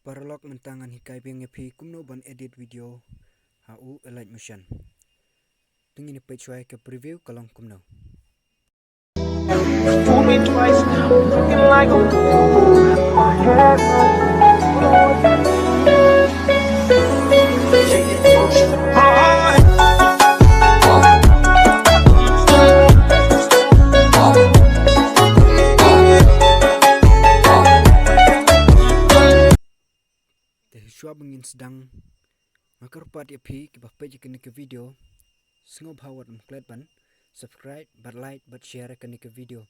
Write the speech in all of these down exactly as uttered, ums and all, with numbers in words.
paralok, mynta ngan hikai biang ïa phi kumno ban edit video ha u Alight Motion. To ngin peit shuwa ka preview ka long kumno. Fool me twice now, looking like a fool. My head. Te shuwa ba ngin sdang, nga kyrpad ïa phi kiba peit ïa kane ka video, sngewbha wat ym klet ban subscribe, bad like, bad share ïa kane ka video.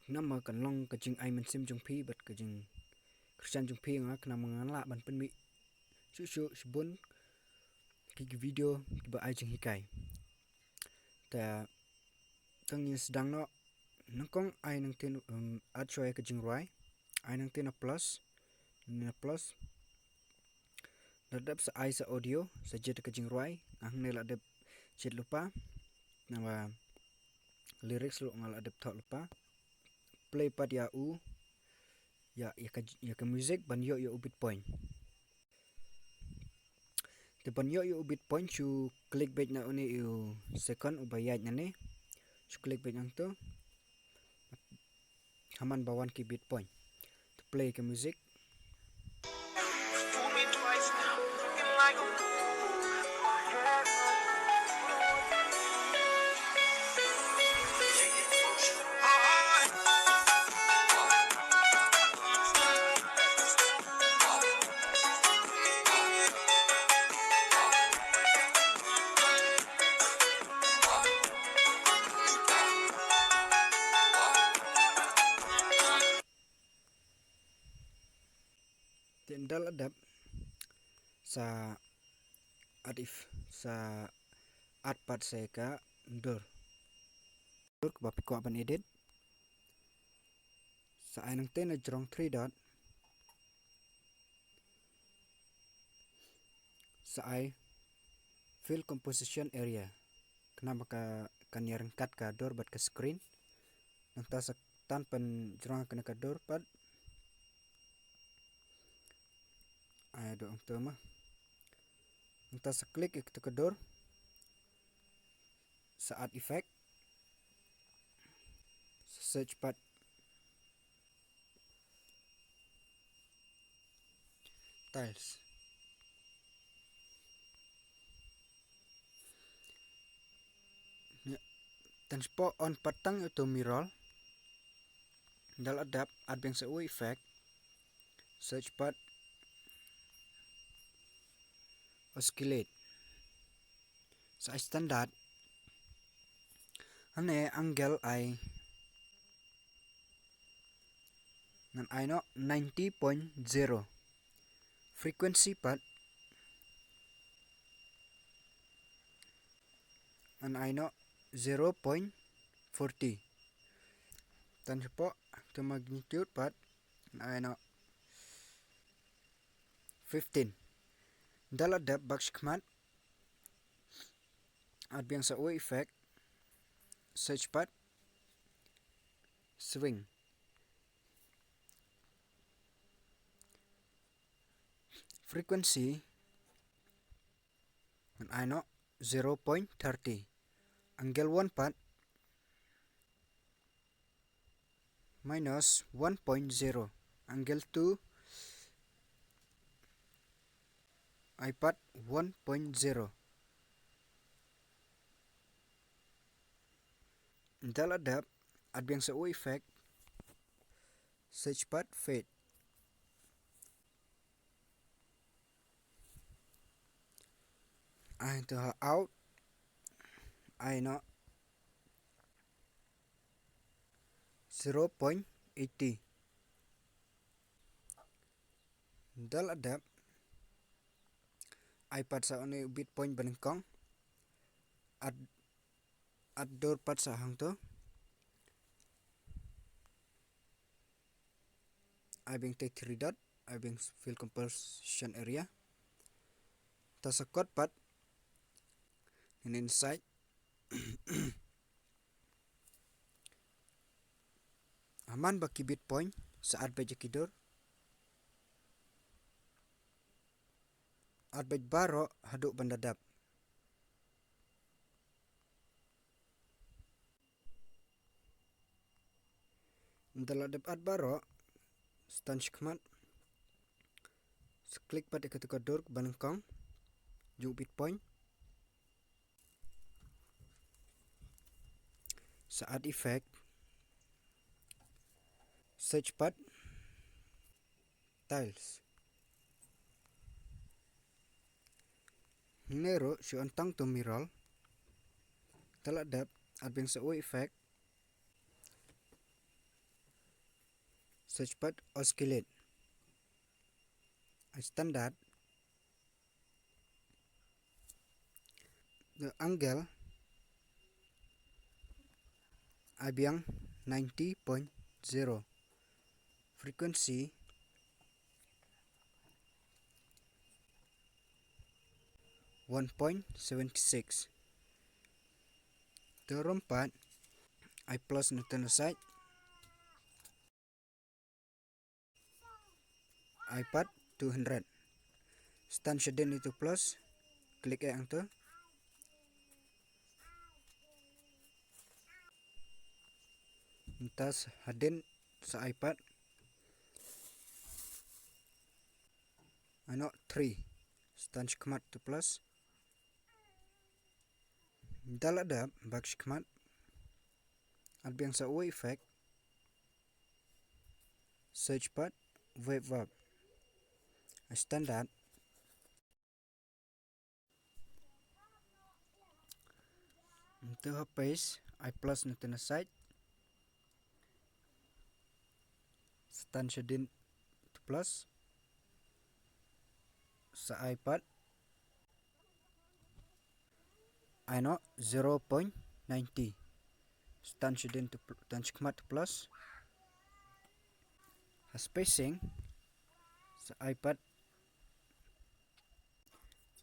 Namar kan long ka jingai mynsiem jong phi bad ka jingkyrshan jong phi ïa nga, namar ngan lah ban pynmih shuh shuh shibun ki, ki video kiba ai jinghikai. Te to ngin sdang noh, nyngkong ai nangtei, um, add shuwa ïa ka jingrwai, ai nangtei na plus, na plus. La dep sa ai sa audio, sa jied ka jingrwai, nga hangne la dep jied lypa, namar lyrics ruh nga la dep thoh lypa. Play pat ïa u, ïa, ïa ka, ïa ka music ban ïoh ïa u beat point. Te ban ïoh ïa u beat point, shu click beit na une u second uba ïaid nane. Shu click beit nangto. Ha man ba wan ki beat point. To play ka music. Te ynda la dep, sa add if, sa add pat sa ka dur. Dur kaba phi kwah ban edit. Sa ai nangtei na jrong three dot. Sa ai fill composition area. Khnang ba ka, kan ïaryngkat ka dur bad ka screen. Nangta sa tan pynjrong kane ka dur pat. Ai do ong to ma. Nangta sa click ïa kata ka dur. Sa add effect. Sa search pat tiles. Ïa, tang shu pynpoi pat tang ïa uto u mirror. Ynda la dep, add biang sa u effect. Search pat oscillate. Sa ai standard. Hangne angle ai, ngan ai noh ninety point zero. Frequency pat ngan ai noh zero point forty. Tang shu pynpoi to magnitude pat ngan ai noh fifteen. Ynda la dep, bak shakhmat, add biang sa u effect. Search pat swing. Frequency ngan ai noh zero point thirty. Angle one pat minus one point zero. Angle two ai pat one point zero. Ynda la dep, add biang sa u effect. Search pat fade. Ai to ha out, ai noh zero point eighty. Ynda la dep, ai pat sa une u beat point ba nyngkong. Add, add dur pat sa hangto. Ai biang te three dot, ai biang fill composition area. Te sa kot pat ngan inside. Ha man ba ki beat point, sa add beit ïa ki dur. At beit baroh haduh ban da dep. Ynda la dep at baroh, stan shakhmat. Sa klik pat ïa katu ka dur ba nyngkong jong u bit point. Sa add effect. Search pat tiles. Hangne ruh shu on tang tu mirror. Ynda la dep, at biang sa u effect. Search pat oscillate. Ai standard. The angle ai biang ninety point zero. Frequency one point seven six. Te ruh pat ai plus na tena side. Ai pat two hundred. Stan shadien ïa utu plus. Klik ïa hangtu. Mynta sa hadien sa ai pat. Ai noh three. Stan shakhmat tu plus. Ynda la dep, back shakhmat. At biang sa u effect. Search pat wave warp. Ai standard. Mynta ha pace, ai plus na tena side. Stan shadien tu plus. Sa ai pat. Ai noh zero point ninety. Stan shadien tu pl-, stan shakhmat tu plus. Ha spacing. Sa ai pat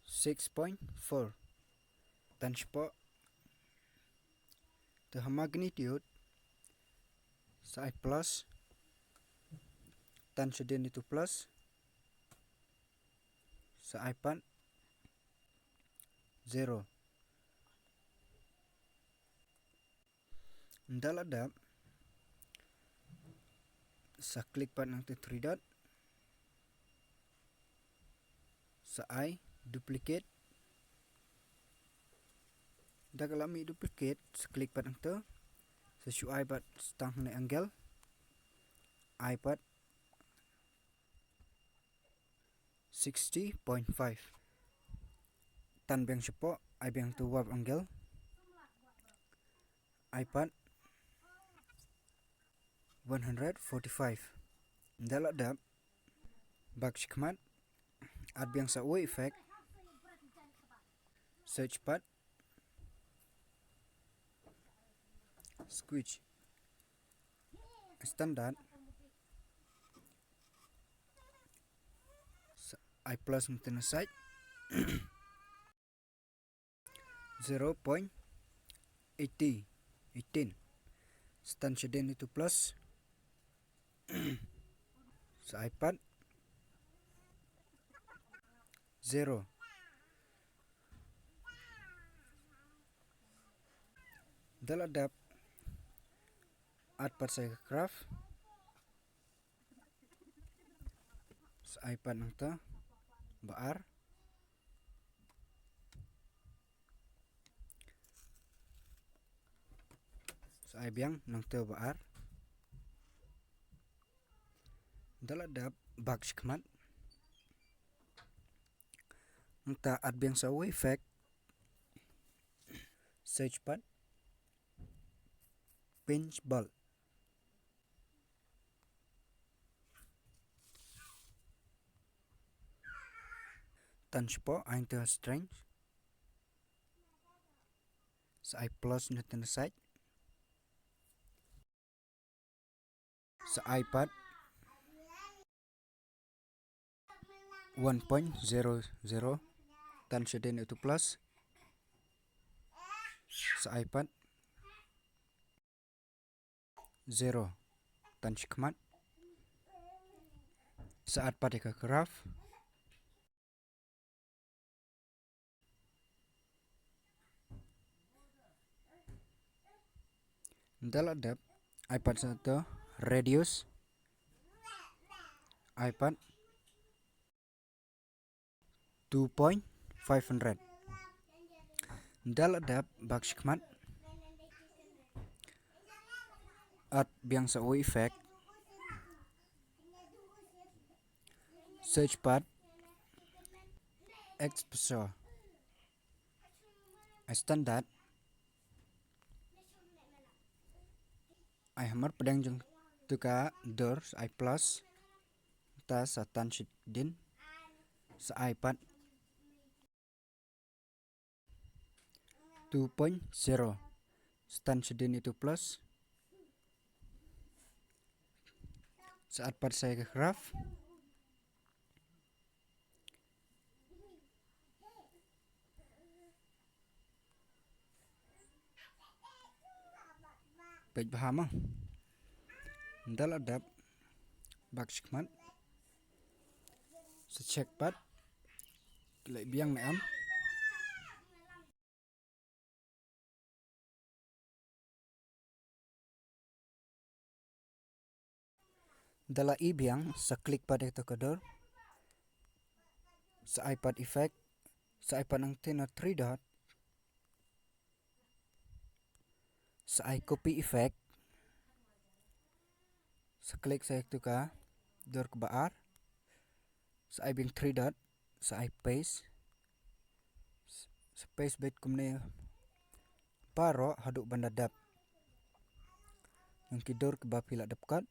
six point four. Stan shapoh. Te ha magnitude. Sa ai plus. Stan shadien ïa utu plus. Sa ai pat zero. Ynda la dep, sa klik pat nangtu three dot. Sa ai duplicate. Ynda ka la mih duplicate, sa klik pat nangtu. Sa shu ai pat tang hangne angle. Ai pat sixty point five. Tan biang shapoh, ai biang tu warp angle. Ai pat one hundred forty-five. Ynda la dep, back shakhmat. At biang sa u effect. Search pat. Squeeze. Standard. Sa ai plus na tena side. Zero point eighty, eighteen. Stan shadien ïa utu plus. Sa ai pat zero. Ynda la dep, at pat sa ïa ka graph. Sa ai pat nangtu ba ar. Sa ai biang nangtu ba ar. Ynda la dep, back shakhmat. Nangta at biang sa u effect. Search pat. Pinch bulge. Tan shapoh, ai nangtu strength. Sa ai plus na tena side. Sa ai pat one point zero zero. Tan shadien ïa utu plus. Sa ai pat zero. Tan shakhmat. Sa at pat ïa ka graph. Ynda la dep, ai pat sa to reduce, ai pat two point five hundred. Ynda la dep, bak shikmat, add biang sa u effect, search pat exposure, ai standard, ai hamar pdeng jong tu ka dur, ai plus, ta sa tan shadien, sa ai pat two point zero, sa tan shadien itu plus, sa add pat sa ka graph. Peit bha mo. Ynda la dep, bak shikmat, sa check pat, leh biang ne em. Ynda la i biang, sa click pat ïa kato ka dur, sa ai pat effect, sa ai pat nangta na three dot, sa ai copy effect, sa click sa ïa kato ka dur kaba ar, sa ai biang three dot, sa ai paste, sa paste beit kumne baroh haduh ban da dep ïa ki dur kiba phi la dep kot.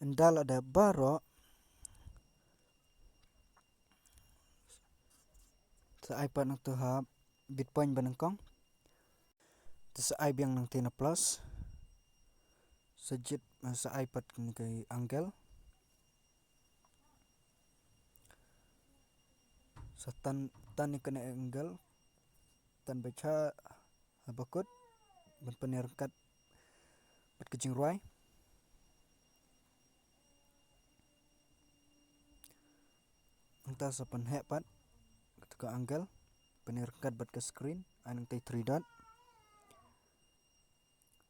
Ynda la dep baroh, sa ai pat nangta ha bit point ba nyngkong. Te sa ai biang nangta na plus. Sa jied, sa ai pat kane ka angle. Sa tan, tan ïa kane ka angle. Tan beit sha ha bakut ban pynïaryngkat bad ka jingrwai. Nangta sa pynheh pat kato ka angle, pynïaryngkat bad ka screen, ai nangta three dot.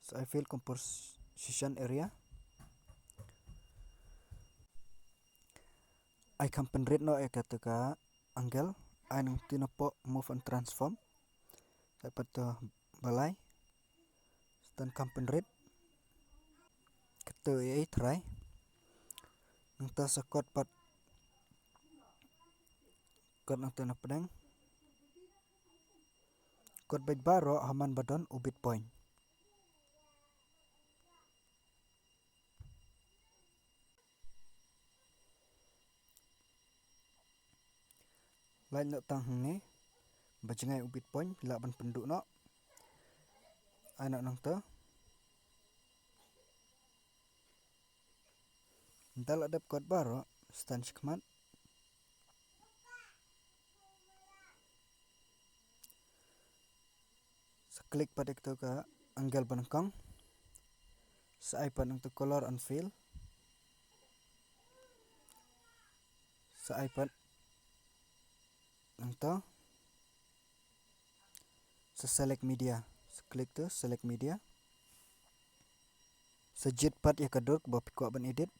Sa ai fill composition area. Ai kham pynrit noh ïa kato ka angle, ai nangta napoh move and transform. Ai pat to ba lai. Sa tan kham pynrit. Kato ei ei trai. Nangta sa kot pat. Kot nangta na pdeng. Kot beit baroh ha man ba don u bit point. Lait noh tang hangne ba jngai u bit point, lah ban pynduh noh. Ai noh nangta. Ynda la dep kot baroh, sa tan shakhmat. Sa click pat ïa kato ka angle ba nyngkong. Sa ai pat nangta color and fill. Sa ai pat nangta. Sa select media. Sa click to select media. Sa jied pat ïa ka dur kaba phi kwah ban edit.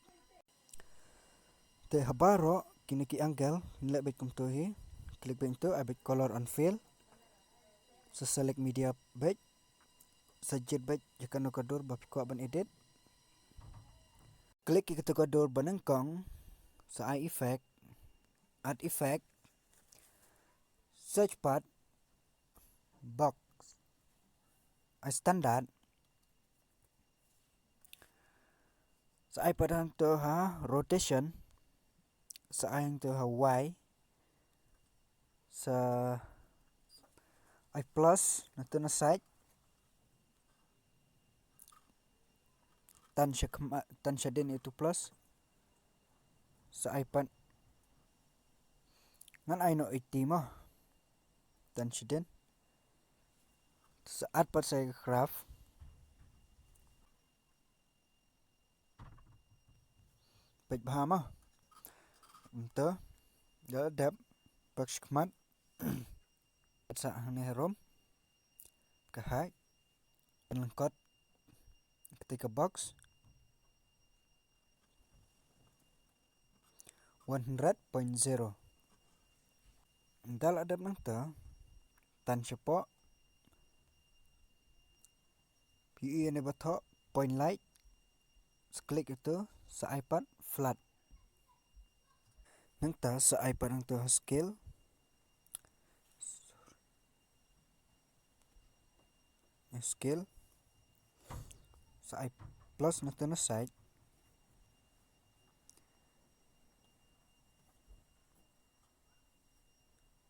Te ha baroh kine ki angle, ngin leh beit kumto hi. Click beit kumto, ai beit color and fill. Sa select media beit. Sa jied beit ïa kano ka dur ba phi kwah ban edit. Click ïa kato ka dur ba nyngkong, sa ai effect, add effect, search pat, box, ai standard, sa ai pat hangto ha rotation, sa ai hangto ha Y, sa ai plus na tu na side, tan sha khmat, tan shadien ïa uto u plus, sa ai pat, ngan ai noh eighty mo, tan shadien, sa add pat sa ïa ka graph. Peit bha mo. Mynta da la dep, bak shikmat. Sa hangne harum ka high, lyngkot kata ka box, one hundred point zero. Da la dep nangta, tan shapoh, phi ïohi ïa kane ba thoh point light, sa click ïa uto, sa ai pat flat. Nangta sa ai pat nangta ha scale. Scale. Sa ai plus nangta na side.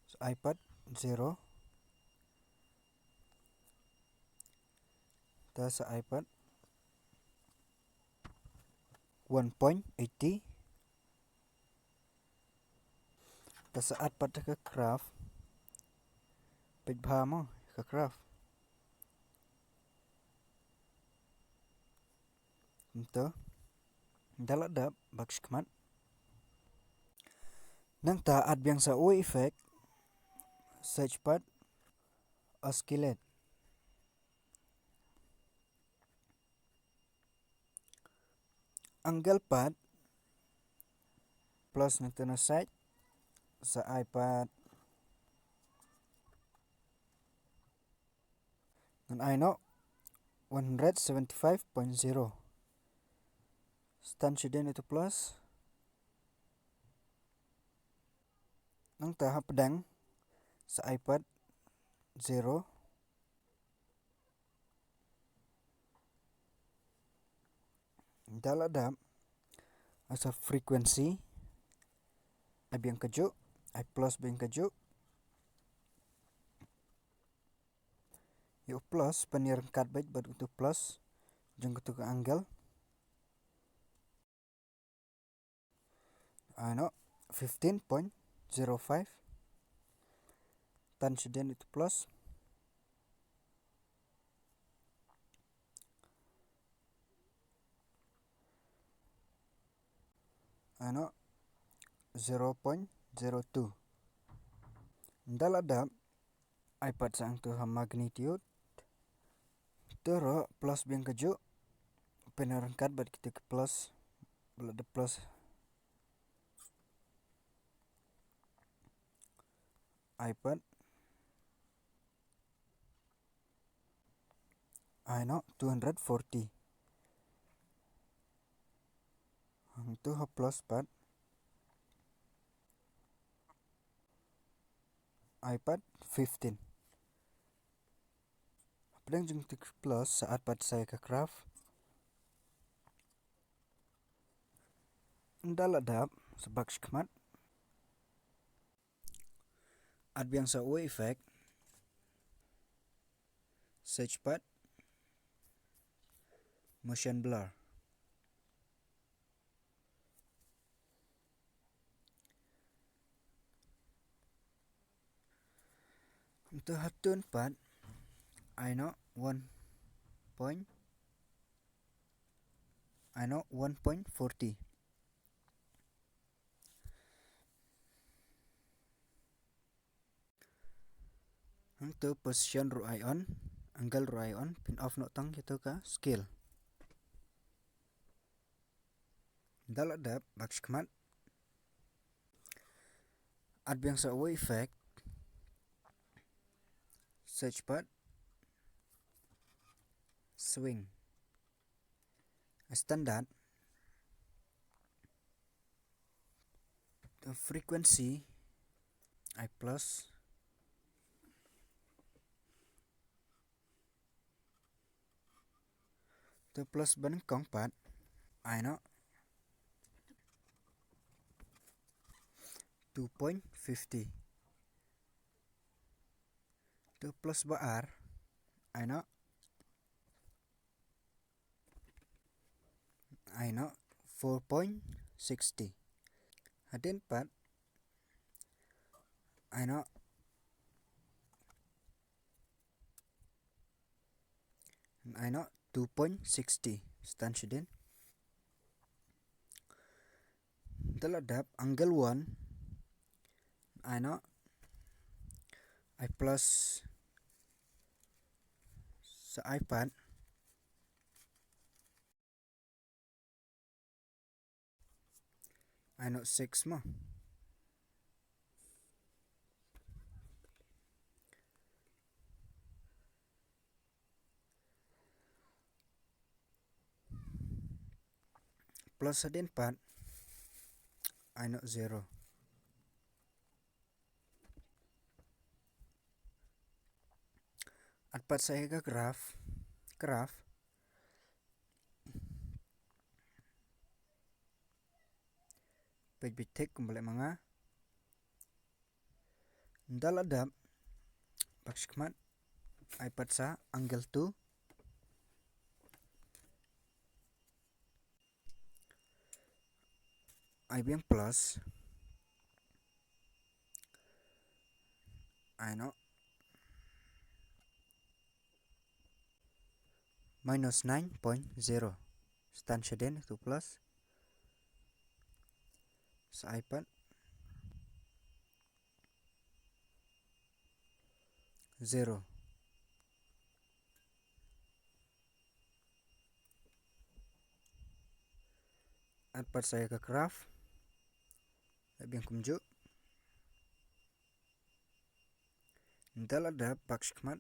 Sa ai pat zero. Ta sa ai pat one point eighty. Ta sa add pat ka graph. Peit bha mo ka graph. Mynta da la dep, bak shikmat. Nangta add biang sa uwei u effect. Search pat oscillate. Angle pat, plus nangta na side, sa ai pat, ngan ai noh one hundred seventy-five point zero. Sa tan shadien ïa uto u plus. Nangta hapdeng sa ai pat zero. Da la dep, sa frequency, ai biang kajuh, ai plus biang kajuh. Ïa u plus, pynïaryngkat beit bad uto u plus jong kato ka angle. Ai noh, fifteen point zero five. Tan shadien ïa uto u plus. Ai noh, zero point zero two. Da la dep, ai pat sa hangto ha magnitude. Te ruh plus biang kajuh. Pynïaryngkat bad kito ki plus. Ba la dep plus. Ai pat. Ai noh, two hundred forty. Hangto ha plus pat. Ai pat fifteen. Hapdeng jong kito ki plus sa add pat sa ïa ka graph. Da la dep, sa bak shikmat. Add biang sa uwei u effect. Search pat motion blur. Nangta ha tone pat, ai noh one point, ai noh one point forty. Hangto position ruh ai on, angle ruh ai on, phin off noh tang ïa kato ka scale. Da la dep, bak shikmat. Add biang sa uwei u effect. Search pat swing. Standard. Te frequency ai plus. Te plus ba nyngkong pat, ai noh two point fifty. Te plus ba ar, ai noh, ai noh four point sixty. Hadien pat, ai noh, ai noh two point sixty. Sa tan shadien. Te la dep angle one. Ai noh. Ai plus. Sa ai pat. Ai noh six mo. Plus hadien pat. Ai noh zero. At pat sa ïa ka graph. Graph. Peit beit thik kumba leh ma nga. Nda la dep. Bak shikmat. Ai pat sa angle two. Ai biang plus. Ai noh. Minus nine point zero. Stan shadien tu plus. Sa ai pat. Zero. At pat sa ïa ka graph. Leh biang kumjuh. Nda la dep bak shikmat.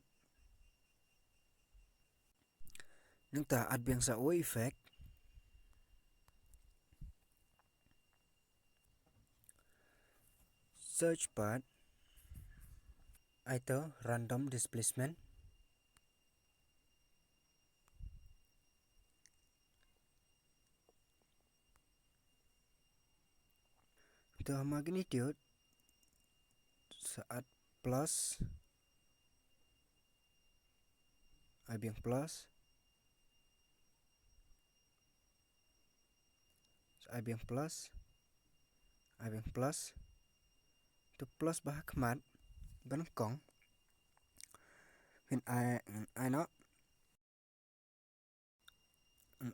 Nangta at biang sa u effect. Search path. Ai to random displacement. To magnitude. Sa at plus. Ai biang plus. Sa ai biang plus. Ai biang plus. To plus ba ha khmat. Ba nyngkong. Phin ai, ai noh.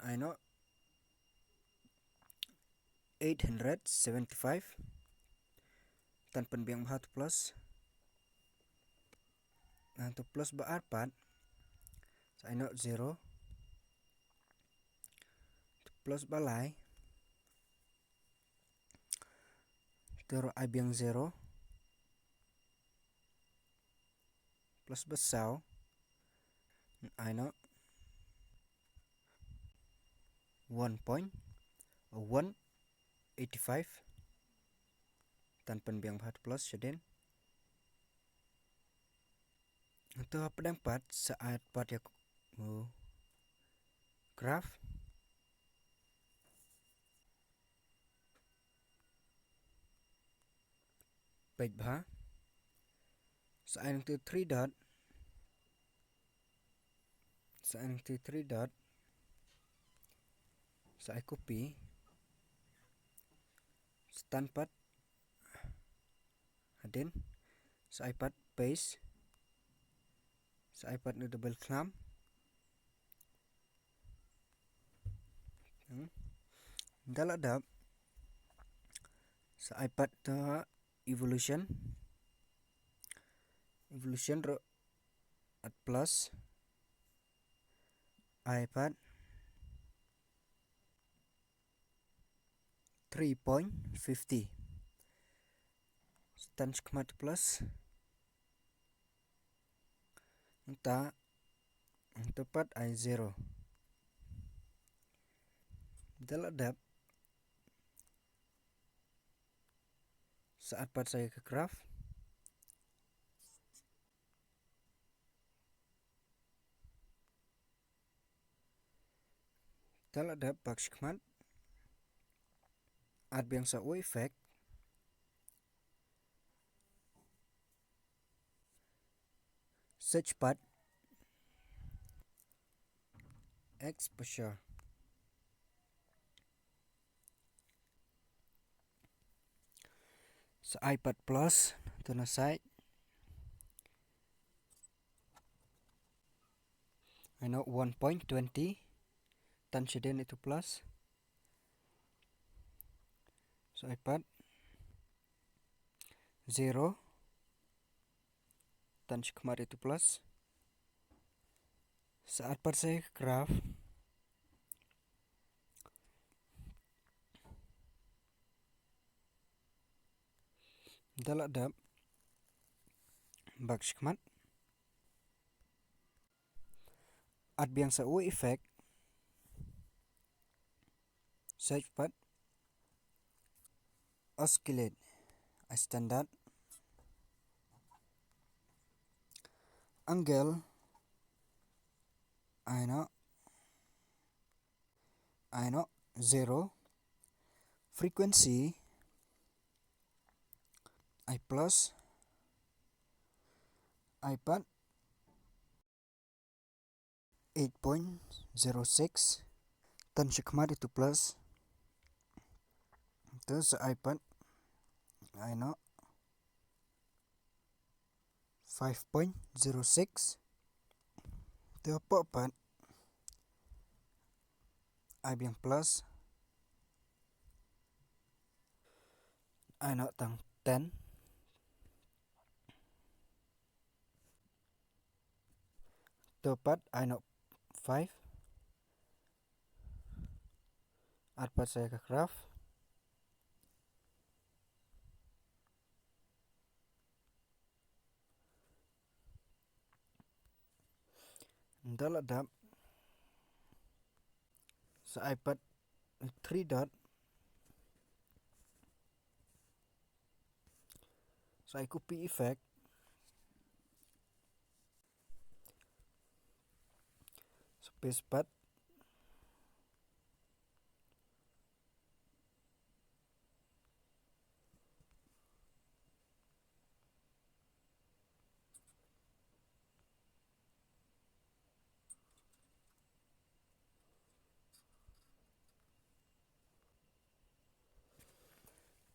Ai noh. Eight hundred seventy-five. Tan pynbiang ba ha to plus. Ngan to plus ba ar pat. Sa ai noh zero. To plus ba lai. To ruh ai biang zero. Plus ba saw. Ai noh. One point one eighty-five. Tan pynbiang ba ha to plus shadien. To hapdeng pat sa ai pat ïa u graph. Peit bha. Sa ai nangta three dot. Sa ai nangta three dot. Sa ai copy. Stan pat. Hadien. Sa ai pat paste. Sa ai pat na double clamp. Hmm. Nda la dep. Sa ai pat to evolution. Evolution ruh at plus. Ai pat three point fifty. Stan shikmat plus. Nangta, nangta pat ai zero. Nda la dep. Sa at pat sa ïa ka graph. Nda la dep bak shikmat. At biang sa u effect. Search path. Exposure. Sa ai pat plus to na side. Ai noh one point twenty. Tan shadien ïa u plus. Sa ai pat zero. Tan shakhmat ïa utu plus. Sa ai pat sa ïa ka graph. Da la dep bak shakhmat. At biang sa u effect. Search pat. Oscillate. Ai standard. Angle. Ai noh. Ai noh. Zero. Frequency. Ai plus. Ai pat eight point zero six. Tan shakhmat ïa utu plus. Te sa ai pat. Ai noh. Five point zero six. Te hapoh pat. Ai biang plus. Ai noh tang ten. Te pat ai noh five. At pat sa ïa ka graph. Da la dep. Sa ai pat three dot. Sa ai copy effect. Sa paste pat.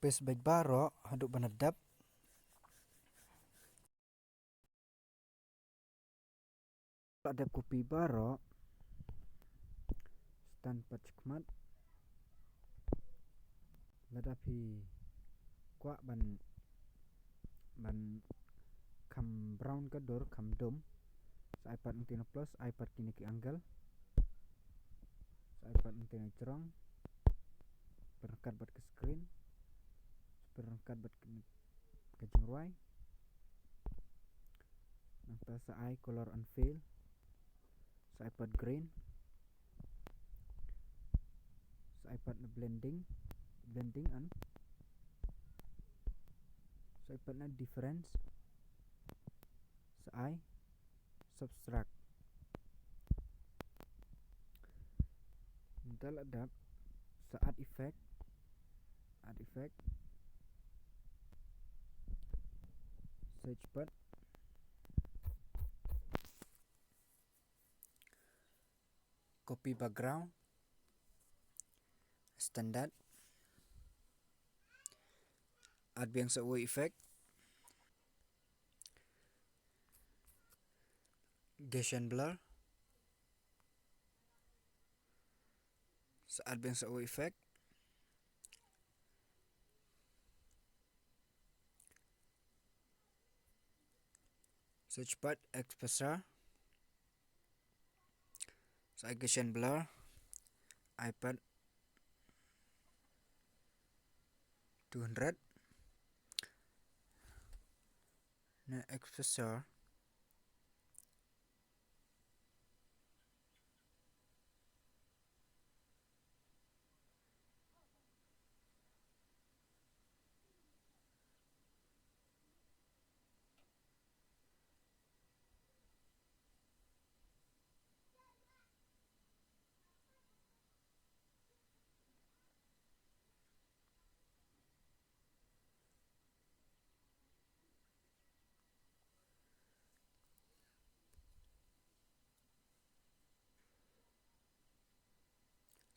Paste beit baroh haduh ba na dep. La dep copy baroh. Stand pat shakhmat. Lada phi kwah ban, ban kham brown ka dur, kham dum. Sa ai pat nangta na plus, ai pat kine ki angle. Sa ai pat nangta na jrong. Pynryngkat bad ka screen. Pynryngkat bad ka, ka jingrwai. Nangta sa ai color and fill. Sa ai pat green. Sa ai pat na blending. Blending and sa ai pat na difference. Sa ai subtract. Da la dep sa add effect. Add effect. Search pat. Copy background. Standard. Add biang sa u effect. Gaussian blur. Sa add biang sa u effect. Search pat exposure. Sa ai Gaussian blur. Ai pat two hundred. Na exposure.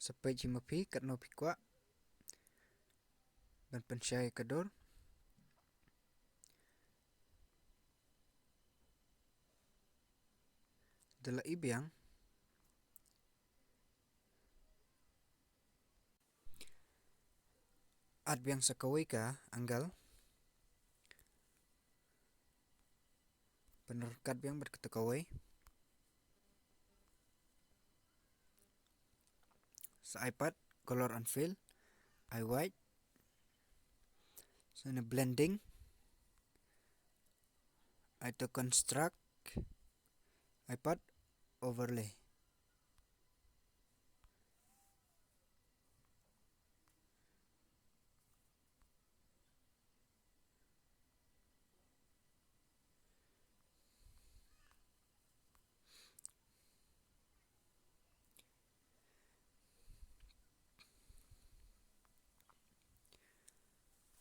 Sa peit hi ma phi katno phi kwah ban pynshai ka dur. Da la i biang. Add biang sa kawei ka angle. Pynryngkat biang bad kata kawei. Sa ai pat color and fill, ai white. Sa na blending, ai to construct, ai pat overlay.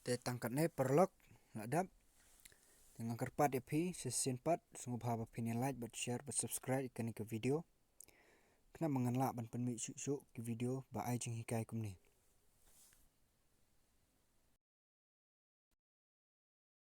Te tang katne paralok, la dep. Te ngan kyrpad ïa phi shisien pat, sngewbha ba phin ïa like bad share bad subscribe ïa kane ka video. Khnang ba ngan lah ban pynmih shuh shuh ki video ba ai jinghikai kumne.